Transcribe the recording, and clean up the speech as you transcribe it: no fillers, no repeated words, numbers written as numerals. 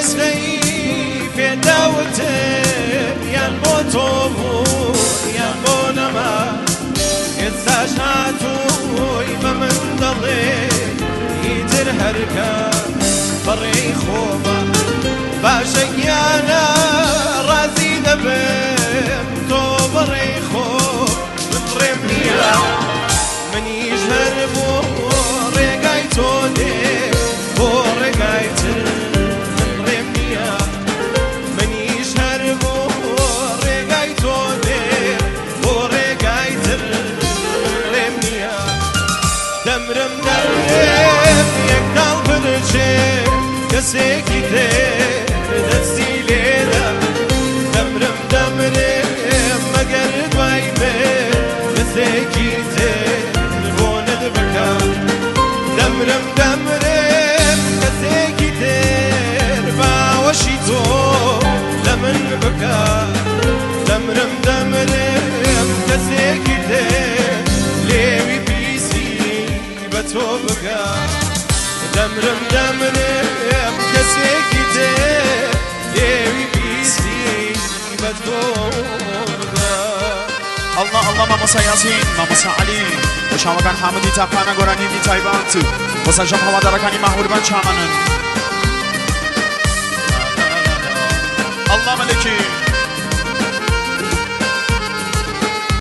جەستەی پێداوتم یان بۆ تۆ بوو یان بۆ نەما. ئێستاش هاتووی بە من دەڵێ ئیتر هەرکە بەڕێی خۆمە. باشە گیانە ڕازی دەبم تۆ بەڕێی خۆ من ڕێم نییە. منیش هەر بۆ ڕێگای تۆ دێ بۆ ڕێگای تر من ڕێم نییە. منیش هەر بۆ ڕێگای تۆ دێ بۆ ڕێگای تر من ڕێم نییە. دەمرم دەمرم یەک داڵ برچێ کەسێکی تر دەستی لێدە. دەمرم دەمرم مەگەر دوای من کەسێکی تر بۆنت بکە. دەمرم دەمرم کەسێکی تر باوەشی تۆ لە من بکە. دەمرم دەمرم کەسێکی تر لێوی پیسی بە تۆ بکە. دەمرم دەمرم کەسێکی تر لێوی پیسی بە تۆ بکە. ئەڵڵا ئەڵڵا مامۆستا یاسین مامۆستا عەلی بۆ چاوەکان حامدی تاقانە گۆرانیەکی تایبەت بۆ سەرجەم هەوادارەکانی ماهوربان چامەنن. ئەڵڵا مەلەکی.